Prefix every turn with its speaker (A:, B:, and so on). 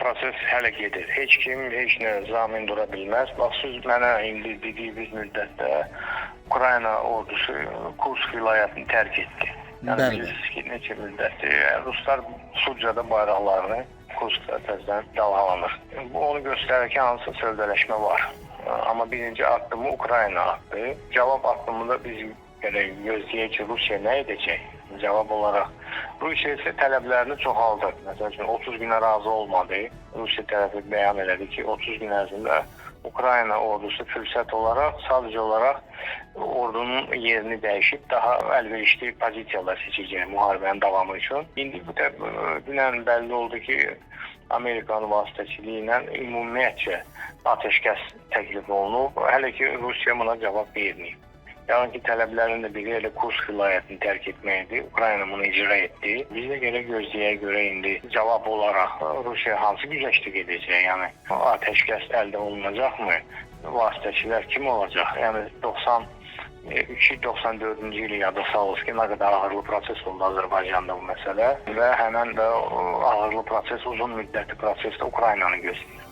A: Proses hələ gedir. Heç kim heç nə zamin dura bilməz. Bax, siz mənə indi dediyiniz müddətdə Ukrayna ordusu Kursk vilayətini tərk etdi. Yəni bilirsiniz ki, neçə müddətdir ruslar Sucada bayraqlarını Kurskda təzədən dalğalanır. Bu onu göstərir ki, hansısa sövdələşmə var. Amma birinci addımı Ukrayna atdı. Cavab addımında biz gərək gözləyək ki, Rusiya nə edəcək? Cavab olaraq Rusiya isə tələblərini çoxaldır. Məsəl üçün 30 günə razı olmadı. Rusiya tərəfi bəyan elədi ki, 30 gün ərzində Ukrayna ordusu fürsət olaraq sadəcə olaraq ordunun yerini dəyişib daha əlverişli pozisiyalar seçəcək müharibənin davamı üçün. İndi bu da dünən bəlli oldu ki, Amerikanın vasitəçiliyi ilə ümumiyyətcə atəşkəs təklif olunub. Hələ ki Rusiya buna cavab verməyib. Yəni ki, tələblərin də biri elə Kursk vilayətini tərk etməkdir. Ukrayna bunu icra etdi. Biz də gərək gözləyək görə indi cavab olaraq Rusiya hansı güzəştlik edəcək? Yəni atəşkəs əldə olunacaqmı? Vasitəçilər kim olacaq? Yəni 93-94-cü ili yada salırız ki, nə qədər ağırlı proses oldu Azərbaycanda bu məsələ və həmən də ağırlı proses, uzun müddətli proses də Ukraynanı gözləyir.